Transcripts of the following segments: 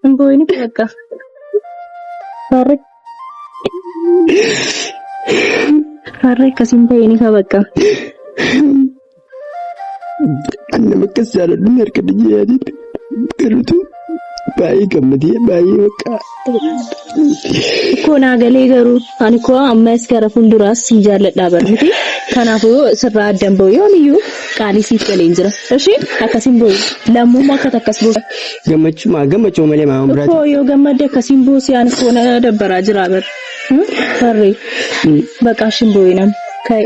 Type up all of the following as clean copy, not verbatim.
Hin boo'ini bakka. Farre. Farre akkas hin ta'ini ka bakka. Ani nama akkas jaaladhu hin argadhe jedhee yaadeetti. Garuutu baay'ee gammadee baay'ee bakka. Koo naa galee garuu ani koo ammas gara fuulduraas sin jaalladhaa bar miti. Kanaafuu sirraa addan ba'u yoomiyyuu qaalii siif galeen jira. Ishii akkas hin boo'in. Lammummaa akka takkas boo'u. Gammachuu maa gammachuu malee maa waan biraati. Koo yoo gammadde akkasiin boosi ani koo na dabbaraa jira bar. Farree baqaa ishiin boo'inan ka'e.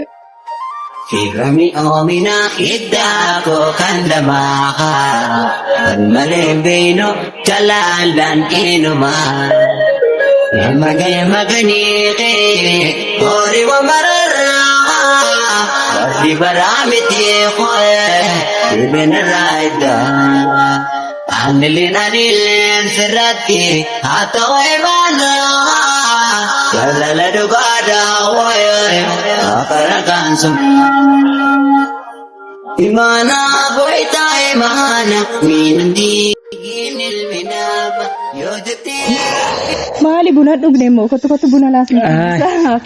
Firrami oomina hiddaa koo kan lamaa kan malee hin beeynu jalaalaan eenyumaa. Magee maganii kee horii wamararraa warri baraa miti koo'ee dhibeenarraa iddaa. Anilleen anilleen sirratti haa ta'u imaanaa jaalala dhugaadhaa waayee afara kaansu. Imaanaa boyitaa imaana miinaan diigiin ilmi nama yoo jettee. Maali buna dhugne immoo kottu kottu buna laafne.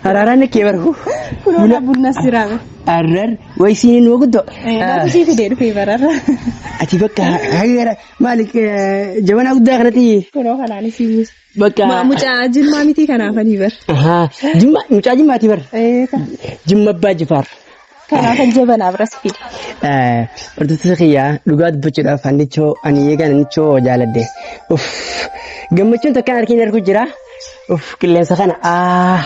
Araaraan kee barhu. Kunoo bunnas jira. Arrar way siiniin nuu guddoo. Naatu sii fidee dhufee bararra. Ati bakka hagara maali jabanaa guddaa kanatti Kunoo kanaan sii buusa. bakka. Maa mucaa jimmaa mitii kanaafanii bar. Ahaa jimma mucaa jimmaati bar. Jimma abbaa jifaar. Kanaafan jabanaa biras fide. Hordoftoota kiyyaa dhugaa dubbachuudhaaf hannichoo ani eegan hannichoo jaaladde. Uff gammachuun takkaan harkiin argu jira. Uff qilleensa kana aa.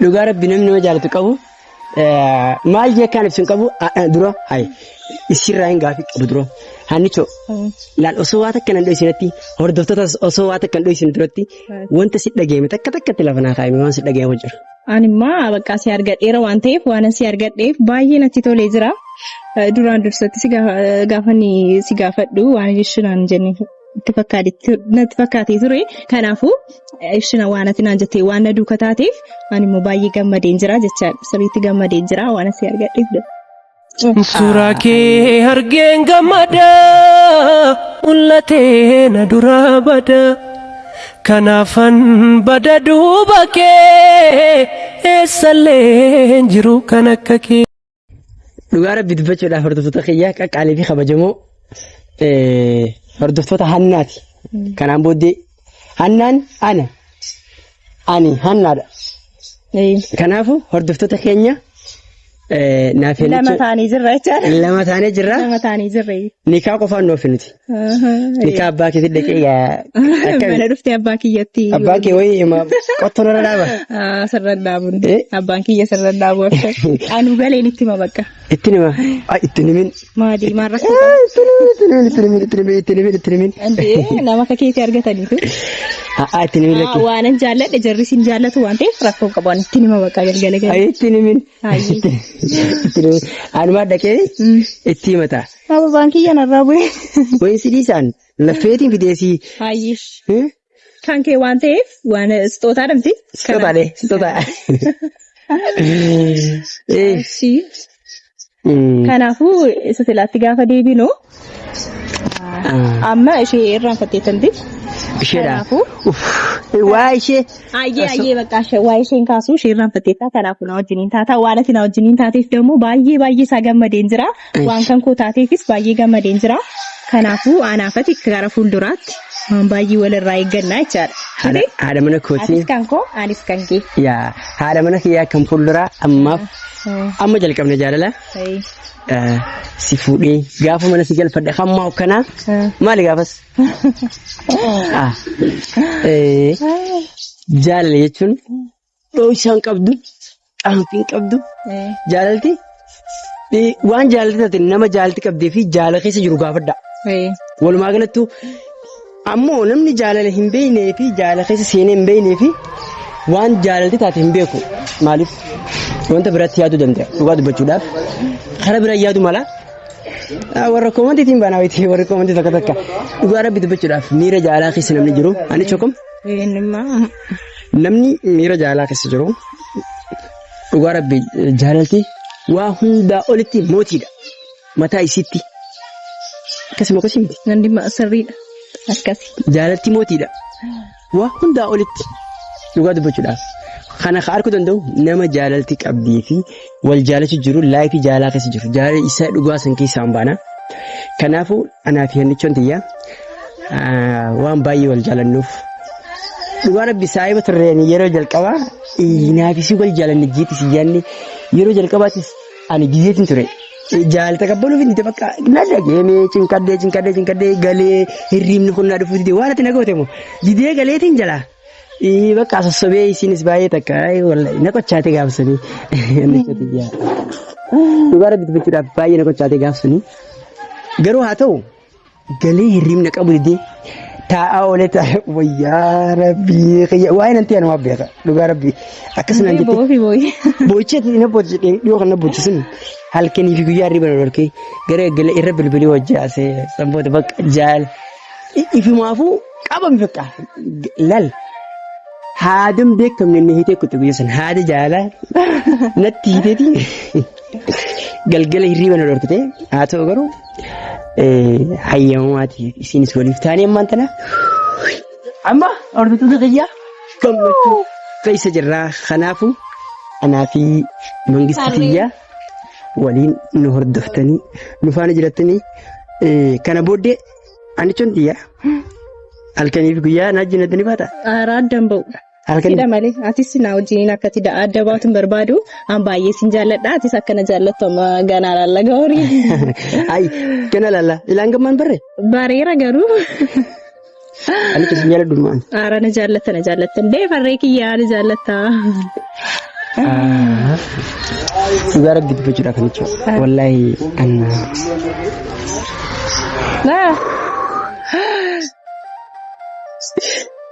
Dhugaa rabbi namni nama jaalatu qabu maal jee akkaan ibsu hin qabu dura hay isirraa hin gaafii qabu dura hannicho laal osoo waa takka nan dhoysinatti hordoftootas osoo waa takka hin dhoysine duratti wanta si dhageeme takka takkatti lafa naa kaa'ime waan si dhageemu jiru. Animmaa bakka si argadheera waan ta'eef waan si argadheef baay'ee natti tolee jira. Duraan dursatti si gaafa si gaafadhu waan jechuun jenne natti fakkaatee ture. Kanaafuu ibsina waan ati naan jettee waan na duuka taateef ani immoo baay'ee gammadeen jira jechaadha. Sirriitti gammadeen jira waan asii argadheef. Suuraa kee argeen gammada mul'atee na duraa bada kanaafan bada duuba kee eessallee hin jiru kan akka kee. Dhugaa rabbi dubbachuudhaaf hordoftoota kiyyaa qaqqaalii fi kabajamoo hordoftoota hannaati. Kanaan booddee hannaan ana ani hannaadha. Kanaafuu hordoftoota keenya naaf Lama taanii jirra jechaadha. Lama taanee jirra. Lama taanii jirra. Nikaa qofaan nuuf nuti. Nikaa abbaa keetti dhaqee yaa akkami? Mana dhuftee abbaa kiyyatti. Abbaan kee wayii qottoo narra dhaaba. Sirra dhaabuun. Abbaan kiyya sirra dhaabu akka. Anuu galeen itti hima bakka. Itti nima. Ay itti nimin. Maali maal rakkoo qaba? Itti nimin itti nimin itti nimin itti nimin itti nimin itti nimin. Andee nama akka keetii argataniitu. Haa itti nimin lakki. Waanan jaalladhe jarri sin jaallatu waan ta'eef rakkoo qabu ani itti nima bakka galgala gala. Ay itti nimin. Itti nimin. Anumaa dhaqee itti himata. Ababaan kiyya narraa bu'e. Wayin si dhiisaan laffeetiin fideesii. Haayyish. Kan kee waan ta'eef waan sixootaa dhamti. Sixootaalee sixootaa. Ishii. Kanaafuu isa silaatti gaafa deebinu amma ishee irraanfatteettanti. Isheedha. Kanaafuu Waa ishee. Ayyee ayyee bakka ishee waa isheen kaasuu ishee irraanfatteetta kanaafuu na wajjiniin taata waan ati na wajjiniin taateef ደግሞ baay'ee baay'ee isaa gammadeen jira waan kan koo taateefis baay'ee gammadeen jira kanaafuu anaafati gara fuulduraatti waan baay'ee walirraa eeggannaa jechaadha. Haadha haadha mana kootii. Atis kan koo anis kan kee. Yaa haadha mana kiyyaa kan fuulduraa ammaaf amma jalqabne jaalala. Si fuudhee gaafa mana si galfadhe hamma hokkanaa maali gaafas? Ah, eh, Jaalala jechuun dhooysaa hin qabdu, qaanfii hin qabdu. Jaalalti waan jaalalti taate nama jaalalti qabdee fi jaalala keessa jiru gaafadha. Walumaa galattuu ammoo namni jaalala hin beeknee fi jaalala keessa seenee hin beeknee fi waan jaalalti taate hin beeku. Maaliif wanta biratti yaaduu danda'a dhugaa dubbachuudhaaf karaa bira yaadu mala. Warra koomantiitiin baanaa wayitii warri koomantii tokko takka dhugaa rabbi dubbachuudhaaf miira jaalalaa keessa namni jiru ani chokom namni miira jaalalaa keessa jiru dhugaa rabbi jaalalti waa hundaa olitti mootiidha mataa isiitti. Akkasuma akkasii miti. Nan dhimma sirriidha. Akkasi. Jaalalti mootiidha. Waa hundaa olitti dhugaa dubbachuudhaaf. Kana ka arguu danda'u nama jaalalti qabdii fi wal jaalachuu jiru laayifii jaalaa keessa jiru. Jaalala isa dhugaa san keessaa hin baana. Kanaafuu anaa fi hannichoon tiyya waan baay'ee wal jaalannuuf dhugaa rabbi saahiba turreen yeroo jalqabaa naafisii wal jaalanne jeetti si jaanne yeroo jalqabaatis ani gizeetiin ture. Jaalata qabbanuuf hin dide bakka na dhageemee cinqadhee cinqadhee cinqadhee galee hirriibni kun na dhufuu dide waan ati na goote moo didee galeetiin jalaa. Bakka sossobee isinis baay'ee takka wallahi na qochaate gaafsanii. Dhugaa rabbi dubbachuudhaaf baay'ee na qochaate gaafsanii. Garuu haa ta'u galee hirriibna qabu didee taa'aa oolee taa'ee wayyaa rabbii kiyya waa'ee nanti anumaaf beeka dhugaa rabbii akkas naan jettee Boofi booyi. boo'icha na boochi dhiyoo kan na boochisun halkanii fi guyyaa hirriiba na dhorkee gara gala irra bilbilii hojjaasee sanboota bakka jaal ifumaafuu qabame bakka lal haadaan beekamne inni hiitee kutte guyyaa sana haada jaalaa natti hiiteeti galgala hirriiba na dhorkite haa ta'u garuu hayyamamaati isinis waliif taanee ammaan tana amma hordoftoota kiyyaa gammachuu keessa jirraa kanaafu anaa fi mangisti kiyyaa waliin nu hordoftanii nu faana jirattanii kana booddee anichon tiyya halkanii fi guyyaa na wajjin ni baata. Aaraa addan ba'u. Halkanii Sidha malee atis na wajjiniin akkati adda baatu hin barbaadu. An baay'ee sin jaalladha. Atis akkana jaallattu amma ganaa laalla gaarii. Ay gana laalla ilaan gammaan barre Bareera garuu. anicha sin jaalladhu maan. Aaraa na jaallatta na jaallatta. Dee farree kiyyaa na jaallatta. Dhugaa rabbi dubbachuudha kan jechuudha. Wallaahi an Naa.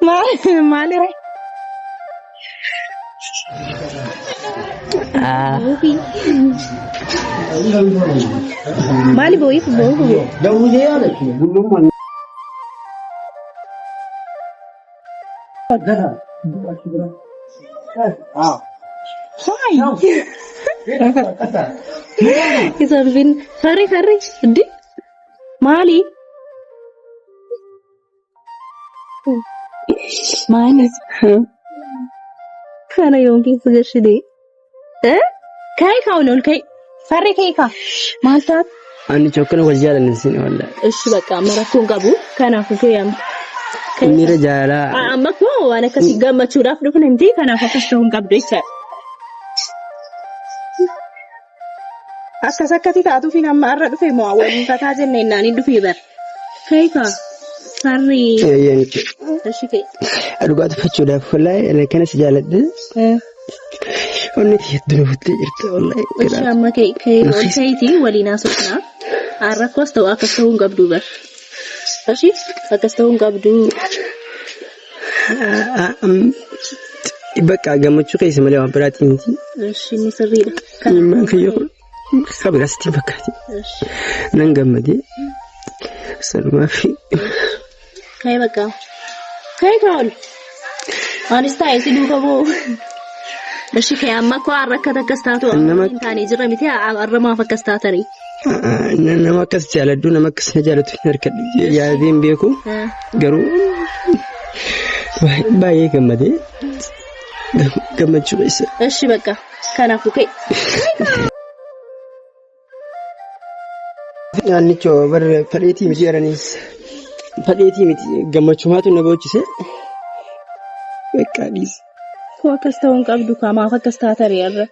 Maal maaliree? Maali boo'iif boo'uuf? Isa bin farri farri di maali? Maali? Kana yoom keessa gashine? Kai kaa'uun ol kai. Farri kai kaa. Maal taate? Ani chokkana wal jaalanne sin wallahi. Ishi bakka amma rakkoon qabu kanaafuu fe'ama. Miira jaalalaa. Amma koo waan akkasii gammachuudhaaf dhufne miti kanaaf akkas ta'uu hin qabdu jechaadha. Akkas akkati taatuufiin amma har'a dhufe moo waliin fataa jenne innaan hin dhufee bar. Kai kaa. Farri. Eeyyee miti. Ishi kai. Dhugaa tuffachuudhaaf wallahi ani akkana si jaaladhe. Onni hedduu na futtee jirta wallahi. Ishi amma kai kai ol ka'iitii waliin haasofnaa. Rakkoos ta'u akkas ta'uu hin qabdu bar. Ishi akkas ta'uu hin qabdu. Bakka gammachuu keessa malee waan biraatii miti. Ishi inni sirriidha. Ilmaan kiyya kun kabira sitti hin fakkaati. Ishi. Nan gammadee sanumaa fi Kai bakka. Kai kaa'ol. Anis taa'ee si duuka boo'u. Ishi kee amma koo har'a akka akkas taatu Nama- hin taane jira miti har'a maaf akkas taatanii. Nama akkas jaaladhu nama akkas na jaalatu hin argadhu yaadee hin beeku garuu baay'ee gammadee gammachuu keessa. Ishi bakka kanaafuu ka'e. Naannichoo bar fadheetii miti jedhaniis fadheetii miti gammachumaatu na boochise. Bakka dhiisi. Koo akkas ta'uu hin qabdu kaa maaf akkas taatare har'a.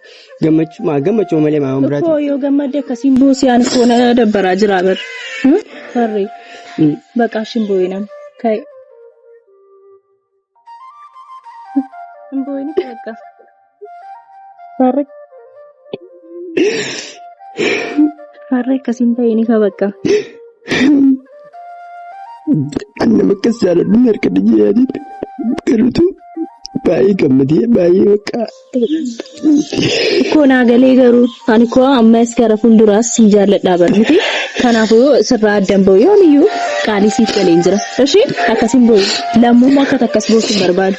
Gammachuu maa gammachuu malee maa waan biraati. Koo yoo gammadde akkasiin boosii ani koo na dabbaraa jira bar. Farri baqa ishin boo'inam. Ka'e. Hin boo'ini bakka. Farri. Farri akkasiin ta'ini ka bakka. An nama akkas jaaladhu hin argadhe jedhee galuutu baay'ee gammadee baay'ee bakka Koo naa galee garuu ani koo ammas gara fuulduraas sin jaalladhaa bar miti. Kanaafuu sirraa addan ba'u yoomiyyuu qaalii siif galeen jira. Ishii akkasin boo'i. Lammummaa akka takkas boosu hin barbaadu.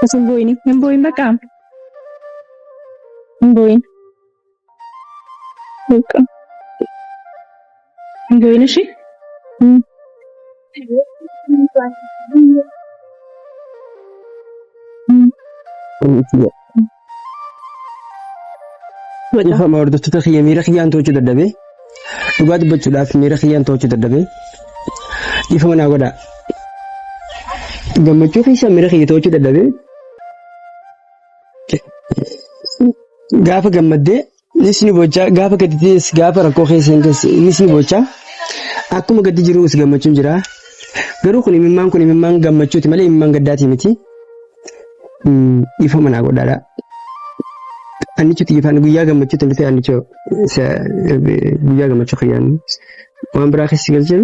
As hin boo'ini. Hin boo'in bakka. Hin boo'in. Bakka. Hin boo'in ishii. Dhiifama hordoftoota kiyya miira kiyyaan to'achuu dadhabee dhugaa dubbachuudhaaf miira kiyyaan to'achuu dadhabee dhiifama naa godhaa. Gammachuu keessa miira kiyya to'achuu dadhabee gaafa gammaddee nis ni bochaa gaafa gadditees gaafa rakkoo keessa hin keessa nis ni bochaa akkuma gaddi jiruus gammachuun jira. Garuu kun imimmaan kun imimmaan gammachuuti malee imimmaan gaddaatii miti. Dhiifama naa godhaadha. Annichu xiyyeeffaan guyyaa gammachuutti hin dhufe annichu guyyaa gammachuu kiyyaan waan biraa keessa galcheen.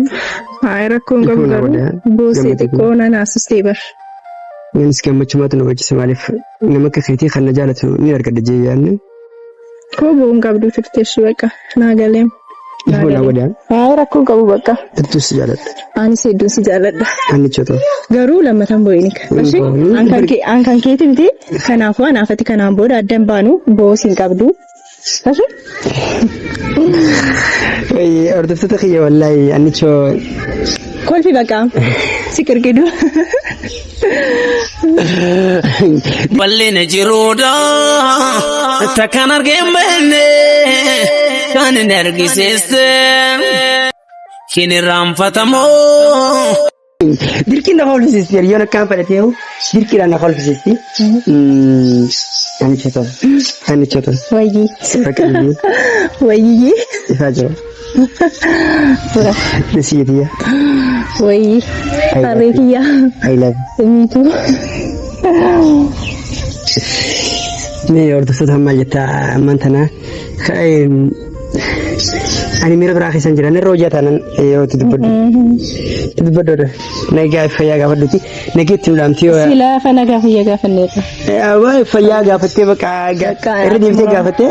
Hayi rakkoon qabu Dhiifama naa garuu godhaa. boosee Gammachuu xiqqoo na naasistee bar. Anis gammachumaatu na bachisa maaliif nama akka keetii kan na jaalatu ni argadha jee yaadne. Koo bo'uun qabdu turte ishii bakka naa galeem. Naa Dhiifama naa galee. godhaa. Hayi rakkoon qabu bakka. Hedduu si jaaladha. Anis hedduun si jaaladha. Annicha ta'u. Garuu lammatan bo'ini. Ishii Hin an kan kee an kan keeti miti. Kanaafuu anaafati kanaan booda addan baanu bo'uus hin qabdu. Ishii Hordoftoota kiyya wallaahi annichoo kolfi bakka si qirqidu. Bal'ina jiruudha takkaan argee hin beekne kan hin argisiiste hin irraanfatamu. Dirqiin na kolfisiisti hiriyoon akkaan fedhatee dirqiidhaan na kolfisiisti. Annicha ta'u. Annicha ta'u. Wayyii. Bakka Wayyii. ifaa jira. Nasiitiya. Wayyii. Harree kiyya. I love you. Me too. Mee hordoftoota maal jettaa ammaan tana ani miira biraa keessan jira narra hojii taanan yeroo itti dubbadhu. Itti dubbadhu nagaa fayyaa gaafadhuti nageetti nu dhaamti yoo Silaa fa nagaa fayyaa gaafanneerra. Waa'ee fayyaa gaafattee bakka irra deebitee gaafattee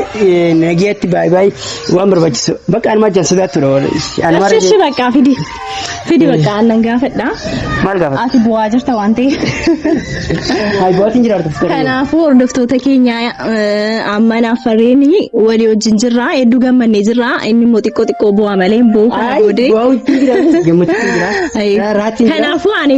nageetti baay'ee baay'ee waan barbaachisu bakka anumaa jaan sodaattu Anumaa Ishi bakka fidi. Fidi bakka aannan gaafadha. Maal gaafata? Ati bu'aa jirta waan ta'eef. Hayi bu'aatiin jira hordoftoota. Kanaafuu hordoftoota keenya amma naaf farreen walii wajjin jirra. Hedduu gammannee jirra. Inni immoo xiqqoo xiqqoo bu'aa malee hin bu'u kana booddee. Bu'aa jira. Gammachuun jira. Raatiin jira. Kanaafuu ani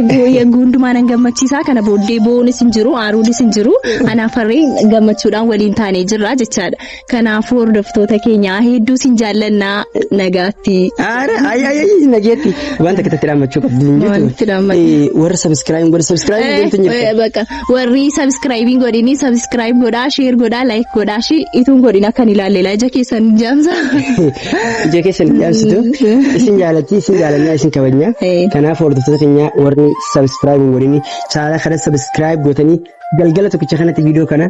hundumaa nan gammachiisa. Kana booddee bo'uunis hin jiru, aaruunis hin jiru. Anaaf farreen gammachuudhaan waliin taanee jirra jechaadha. Kanaafuu hordoftoota keenya hedduu sin jaallannaa nagaatti. Ara ay ay ay nageetti waan takka itti dhaammachuu qabdu hin jirtu. Waan itti dhaammatu. Warra subscribe godhe subscribe godhe hin jirtu. Bakka warri subscribe godhini subscribe godhaa share godhaa like godhaa shi ituun godhin akka hin ilaalle ija keessan jaamsa. Ija keessan jaamsitu isin jaalatti isin jaalannaa isin kabajna. Kanaaf hordoftoota keenya warri subscribe godhini chaanala kana subscribe gootanii galgala tokkicha kanatti viidiyoo kana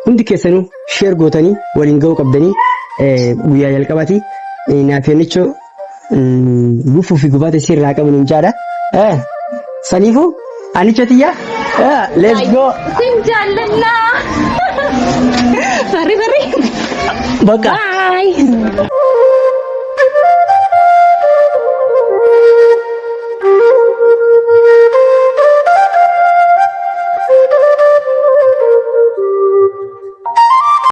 hundi keessanuu share gootanii waliin ga'uu qabdanii guyyaa jalqabaati. Naafiyanichoo gufuu fi gubaata isii irraa qabu nuun jaadha. Saniifuu anicho tiyya let's go. Sin jaallannaa. Farri farri. Bakka. Bye.